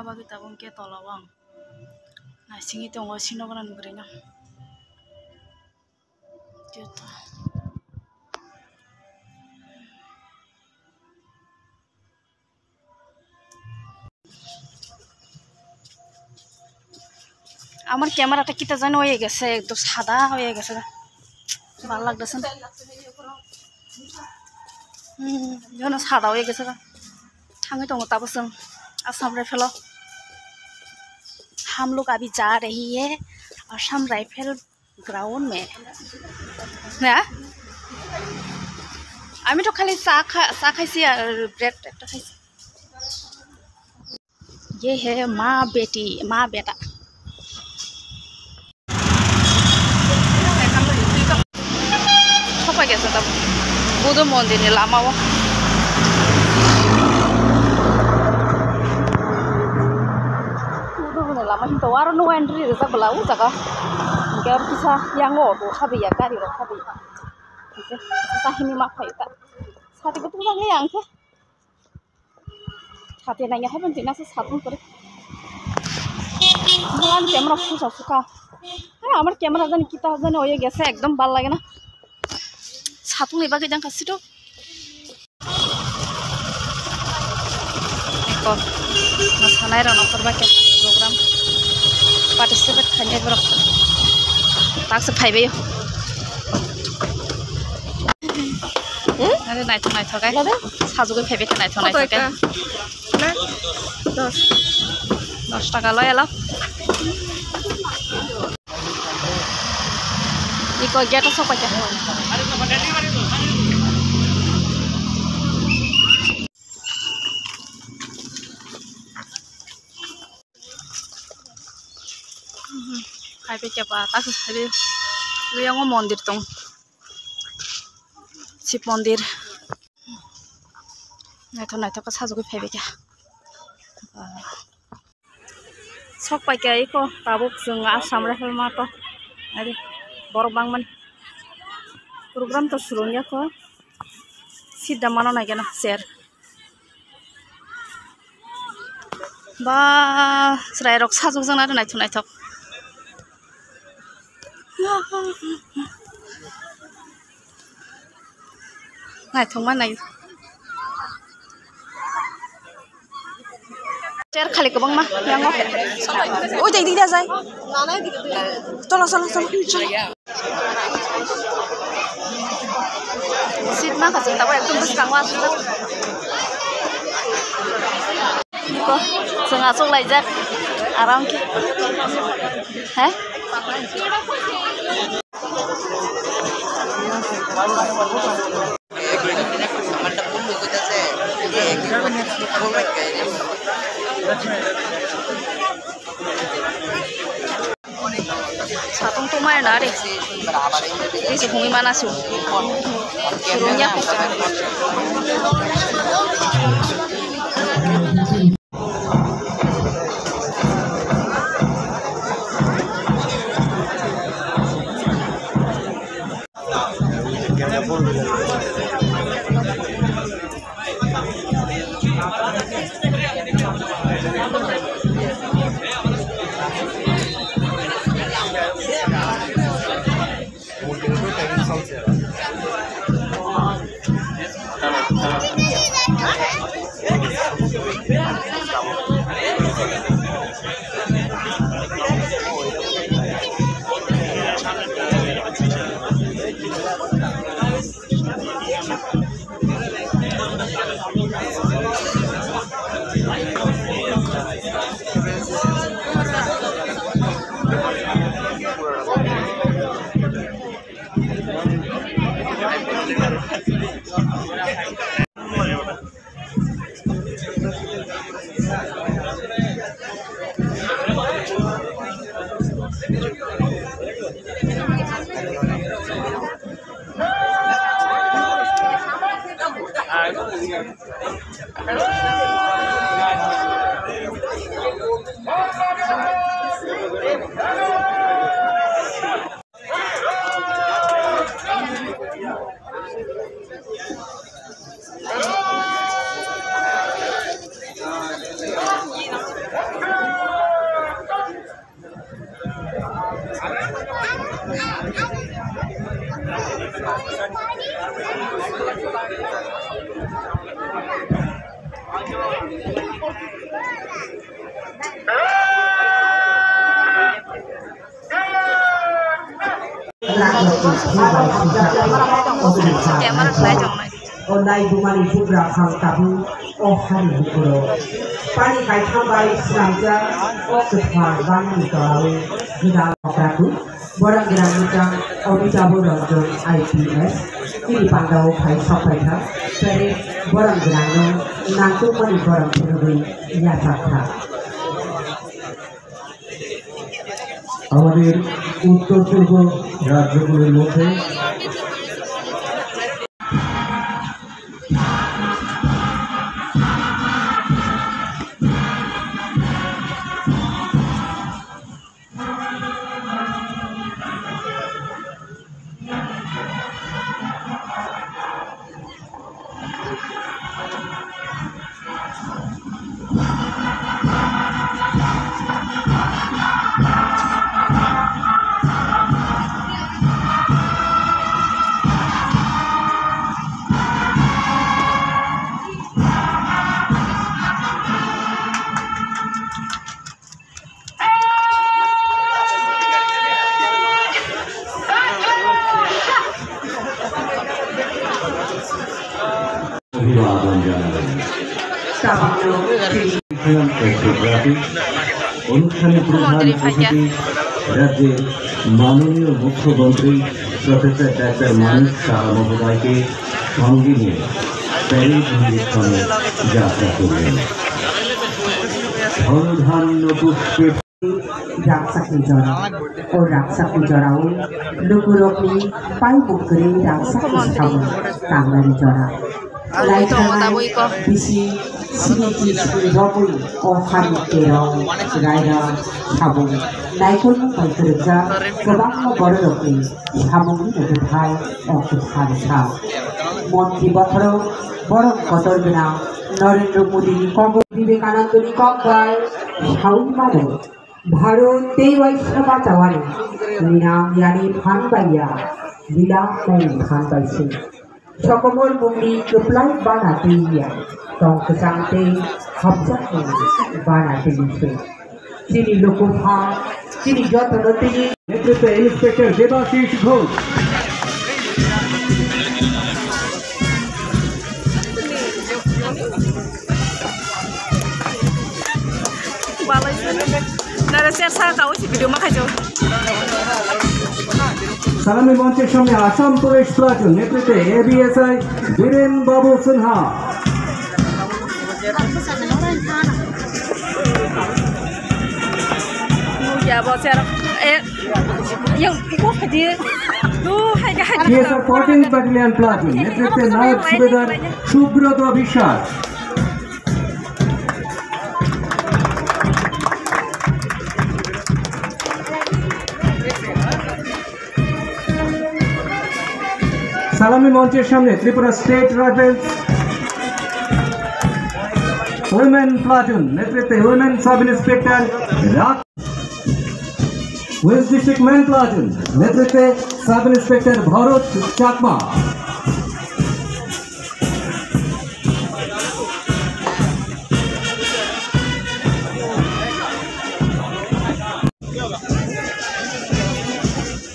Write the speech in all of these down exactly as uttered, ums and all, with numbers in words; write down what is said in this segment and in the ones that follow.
Bagwi tabuk khe tola o ang naisingwi tongo sino gwnang bwrwino. Joto. আমার ক্যামেরাটা কিতা জানো হয়ে গেছে, একদম সাদা হয়ে গেছে। ভালো লাগতেছে না। হুম, যেন সাদা হয়ে গেছে। থাঙে তো তাবো সং আসাম রাইফেল। हम लोग अभी जा रही है आसाम राइफल ग्राउंड में। হ্যাঁ, আমি তো খালি চা খা-, চা খাইছি আর ব্রেড একটা খাইছি। ये है माँ बेटी, माँ बेटा। Sokpai khe chwng tabuk Buddha mondir ni lama o. Buddha mondir lama hinto aro no entry rijak bwla o jaga. Hinkhe aro kisa yango auto khabiya, gari rok khabiya. Hinkhe kisa hini ma phaio ta. Sati bo tungjakliya ang khe. Sati nangya hai bini nasa satung kore. Bulan camera phusa suka. Hai amar camera jani kita jani oye gese ekdom bal lage na. Satung ni bagwi jang khasido. Ekko mosanai rok nokor bai khe program participate khainai borok. Taksa phaibai. Hmm? Are naithok naithok ai. Lada? Sajugwi phaibai khe naithok naithok ai. Dos. Dos taka loi elo. Iko gate o sokpai kha. Phaibai khe ba, taksa phaibai. Liyang o mondir tong. Shiv mondir. Naithok naithok khe sajagwi phaibai kha. Sok pai kha iko tabuk chwng Assam Rifle mato. Ari borok bangmani. Program to surung ya kho. Seat da mano nai gana chair. Ba, chwrairok sajokjak nai naithok naithok. Naithok ma nai. Chair khali kwbangma yango. Oi dai dida jai. Cholo cholo cholo. Seat mankha chwng tabuk ekdom bwskango aswk. Niko chwng achuk laijak aram khe. He? Satung tongmani na ri. Tei se hwnwi mana se. Swrwngya. Camera khlai tong nai. O nai bumani bugra phang tabuk o hani bukuro. Pani kaitham bai swnamjak o kwthar bangni tolao gwdal okraku. Borok gwdal mwchang Amitabh Ranjan I P S. Chini pandao phai sokphaikha. Pere borok gwdalno nangkukmani borok phunugwi yachakkha. আমাদের উত্তর পূর্ব রাজ্যগুলির মধ্যে অভিবাদন জানালেন। অনুষ্ঠানে প্রধান অতিথি রাজ্যের মাননীয় মুখ্যমন্ত্রী প্রফেসর ডাক্তার মানিক সাহা মহোদয়কে সঙ্গে নিয়ে প্যারেড ময়দানে যাত্রা করলেন। ধনধান্য পুষ্পে Rakchakni jora. O rakchakni jorao lukurokni paimung kwrwi rakchakni samung tangnani jora. Laithangna bisi siniki swi romwi o hani terong rairok samung naikolmung bai kwrwkjak kwbangma bororokni samungni bwthai o kwthar sa. Montri bokhorok borok kotor gwnang Narendra Modini kok Vivekanandani kok bai sawi mano. Bharot tei waisa bachawani ninam yani phan baiya, bila tei phan baise. Sokomor mungni kwplai bana twiya, tong kwchang tei hapjak mungni bana twi se. Chini lokopha, chini jotono twi. নেতৃত্বে inspector Debashis Ghosh. Nara ser sa kawi si video ma khajo. সালামি মঞ্চের সামনে Assam police platoon নেতৃত্বে এবিএসআই বীরেন বাবু Sinha. Ya bo ser e yo ko khadi. Tu hai ga hai. T S R fourteen battalion platoon নেতৃত্বে নায়ক সুবেদার সুব্রত বিশ্বাস। সালামি মঞ্চের সামনে Tripura state rifles women platoon নেতৃত্বে উইমেন সাব ইন্সপেক্টর রাত ওয়েস্ট ডিস্ট্রিক্ট মেন প্লাটুন নেতৃত্বে সাব ইন্সপেক্টর ভরত চাকমা।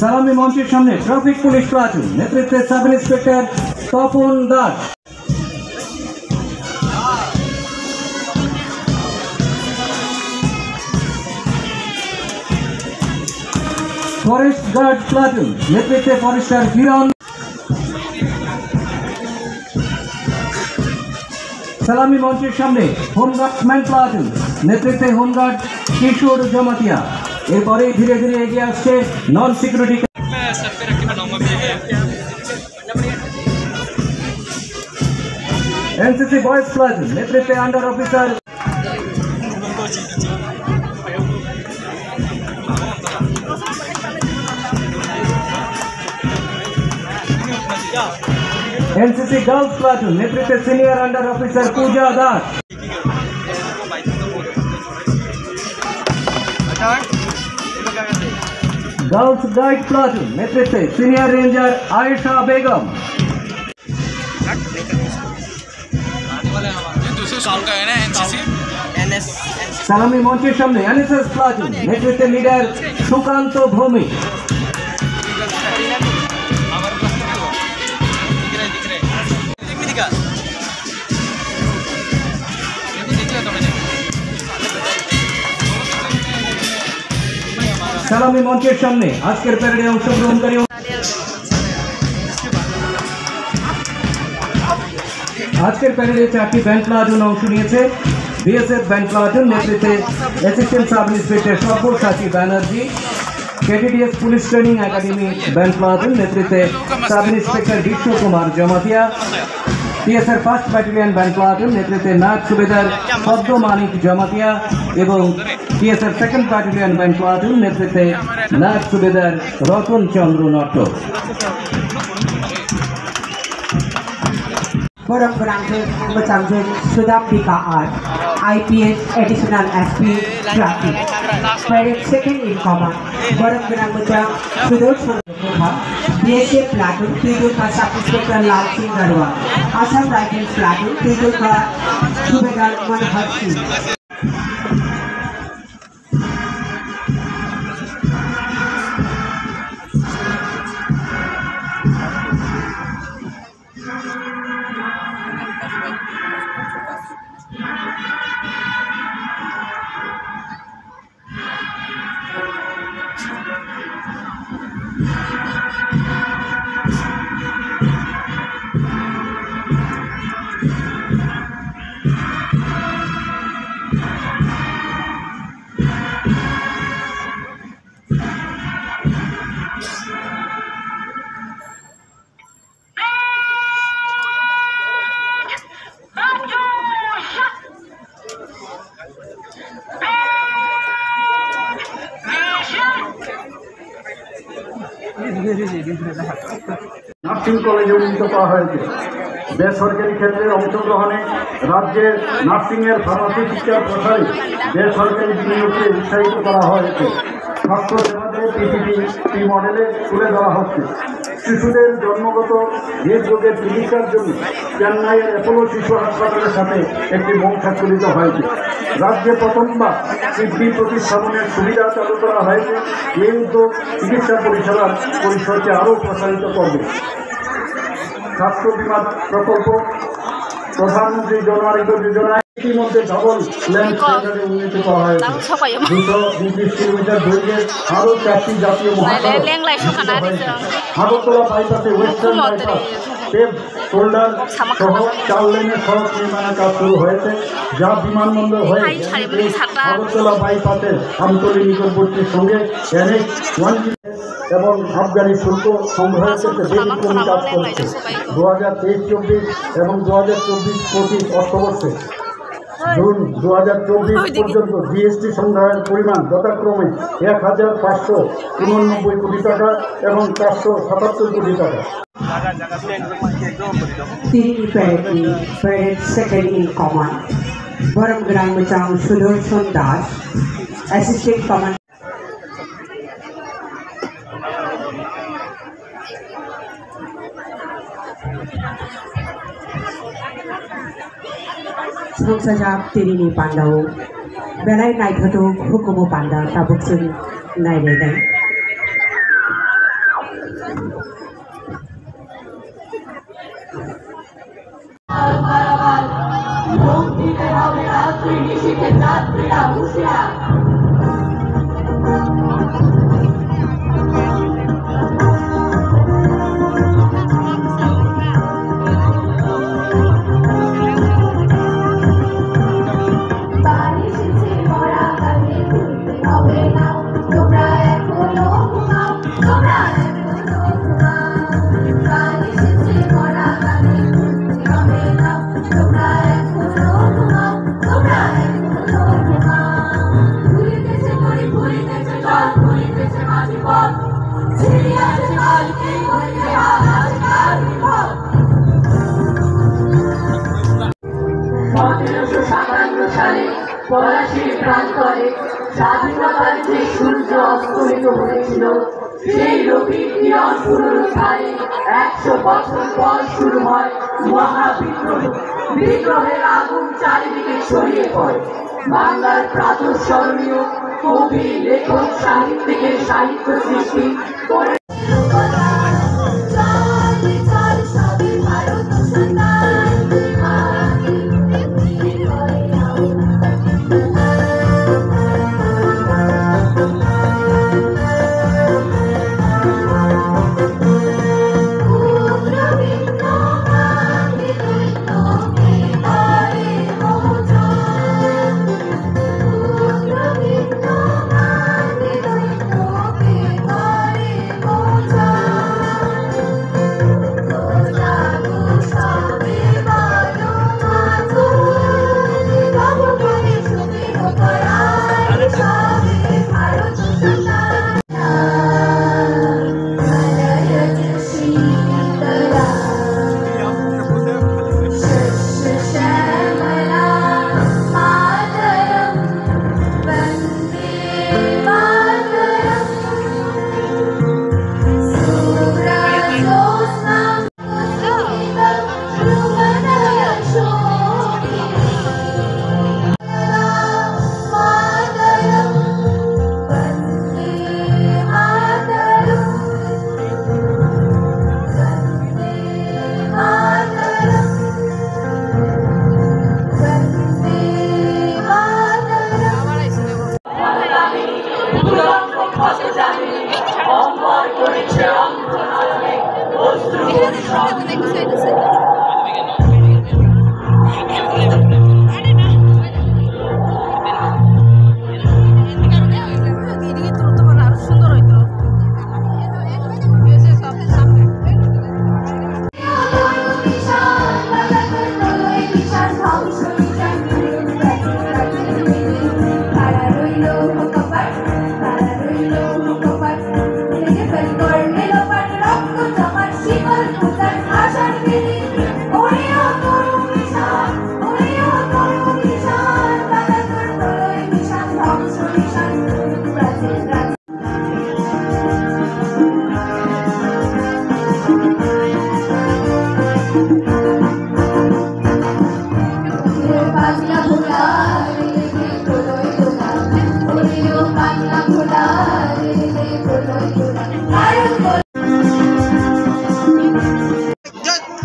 সালামি মঞ্চের সামনে ট্রাফিক পুলিশ প্লাটুন নেতৃত্বে sub inspector Tapan Das. Forest guard platoon নেতৃত্বে ফরেস্টার কিরণ। সালামি মঞ্চের সামনে হোমগার্ড ম্যান প্লাটুন নেতৃত্বে হোমগার্ড কিশোর জমাতিয়া। এরপরে ধীরে ধীরে এগিয়ে আসছে non security NCC boys platoon নেতৃত্বে under officer NCC girls platoon নেতৃত্বে সিনিয়র আন্ডার অফিসার পূজা দাস। Girls Guide Platoon নেতৃত্বে সিনিয়র রেঞ্জার আয়েশা বেগম। ये दूसरे सॉन्ग का है ना, एनसीसी। সালামি মঞ্চের সামনে এনএসএস প্লাটুন নেতৃত্বে লিডার সুকান্ত ভৌমিক। সালামি মঞ্চের সামনে আজকের প্যারেডে অংশগ্রহণকারী। আজকের প্যারেডে চারটি ব্যান্ড প্লাটুন অংশ নিয়েছে। বিএসএফ ব্যান্ড প্লাটুন নেতৃত্বে assistant sub inspector Sabyasachi Banerjee, KTDS police training academy band platoon নেতৃত্বে sub inspector Bishwa Kumar Jamatia, TSR first battalion band platoon নেতৃত্বে নায়ব সুবেদার পদ্ম মানিক জমাতিয়া এবং TSR second battalion band platoon নেতৃত্বে naib subedar Ratan Chandra Natta. Borok gwnangkhe mwchangkhe Sudam Bika R, IPS Additional SP Traffic. Parade second in command. Borok gwnang mwchang Sudarshan Bukha, BSF platoon, Tuidurkha Sub Inspector Lal Singh Garwa, Assam Rifles platoon, Tuidurkha Subedar Manohar Singh. Nursing কলেজে উন্নীত করা হয়েছে। বেসরকারি ক্ষেত্রে অংশগ্রহণে রাজ্যের নার্সিং এর ফার্মাসি শিক্ষার প্রসারে বেসরকারি বিনিয়োগকে উৎসাহিত করা হয়েছে। ছাত্র সেবাতে পিপিপি মডেলে তুলে ধরা হচ্ছে। শিশুদের জন্মগত হৃদরোগের চিকিৎসার জন্য চেন্নাইয়ের অ্যাপোলো শিশু হাসপাতালের সাথে একটি মৌ স্বাক্ষরিত হয়েছে। রাজ্যে প্রথমবার কিডনি প্রতিস্থাপনের সুবিধা চালু করা হয়েছে। এই উদ্যোগ চিকিৎসা পরিষেবার পরিসরকে আরও প্রসারিত করবে। ছাত্র বীমা প্রকল্প, প্রধানমন্ত্রী জন আরোগ্য যোজনা ইতিমধ্যে ডাবল লেন স্ট্যান্ডার্ডে উন্নীত করা হয়েছে। দুশো উনত্রিশ কিলোমিটার দৈর্ঘ্যের আরও চারটি জাতীয় মহাসড়ক নির্মিত হয়েছে। আগরতলা বাইপাসে ওয়েস্টার্ন বাইপাস, পেভড শোল্ডার সহ চার লেনের সড়ক নির্মাণের কাজ শুরু হয়েছে, যা বিমানবন্দর হয়ে আগরতলা বাইপাসের আমতলী নিকটবর্তী সঙ্গে এনএইচ ওয়ান এবং আবগারি শুল্ক সংগ্রহের ক্ষেত্রে ব্যতিক্রমী কাজ করছে। দু হাজার তেইশ চব্বিশ এবং দু হাজার চব্বিশ পঁচিশ অর্থবর্ষে জুন দু হাজার চব্বিশ পর্যন্ত জিএসটি সংগ্রহের পরিমাণ যথাক্রমে এক হাজার পাঁচশো উননব্বই কোটি টাকা এবং চারশো সাতাত্তর কোটি টাকা। Tini parade ni parade second in command. Borok gwnang mwchang Sudarshan Das, Assistant Command. Songchajak tini ni panda o belai naithothok hukumu panda tabuk chwng nailainai. সতেরোশো সাতান্ন সালে পলাশীর প্রান্তরে স্বাধীনতার যে সূর্য অস্তমিত হয়েছিল। সেই রবি কিরণ পুনরুত্থানে একশো বছর পর শুরু হয় মহাবিদ্রোহ। বিদ্রোহের আগুন চারিদিকে ছড়িয়ে পড়ে। বাংলার প্রাতঃস্মরণীয় কবি, লেখক, সাহিত্যিকের সাহিত্য সৃষ্টি করে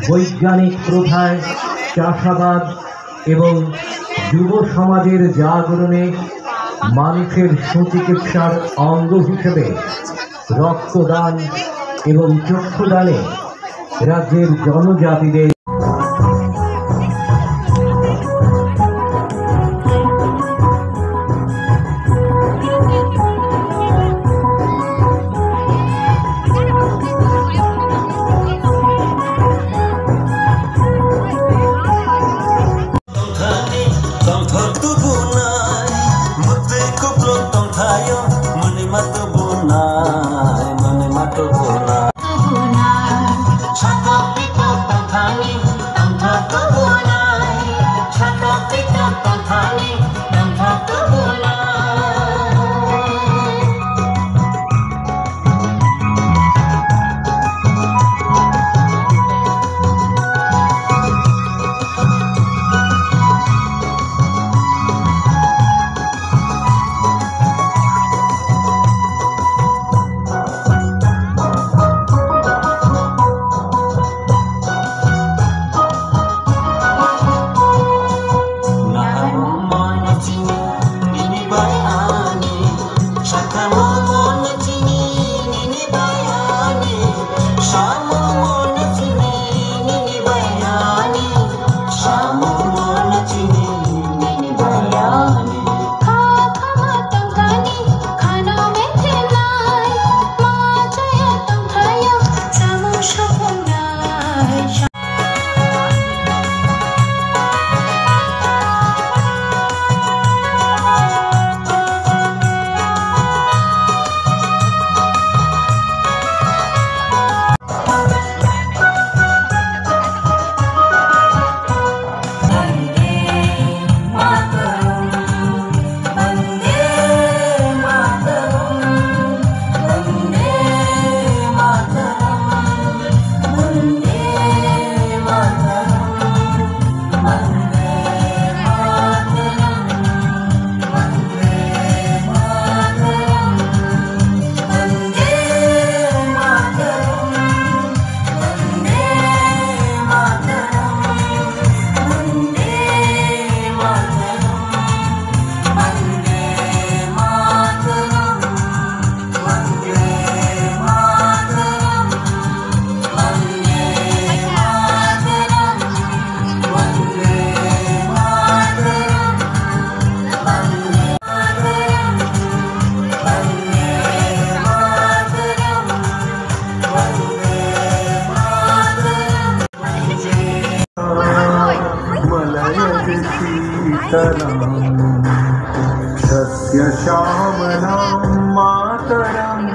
বৈজ্ঞানিক প্রথায় চাষাবাদ এবং যুব সমাজের জাগরণে মানুষের সুচিকিৎসার অঙ্গ হিসেবে রক্তদান এবং চক্ষুদানে রাজ্যের জনজাতিদের Tongthani tongthor tubunai, mwtwi kuplung tongthaio, mwnwi ma tubunai, mwnwi ma tubunai. Sakok bikok tongthani. Sitaram, Satya Shyama Mataram,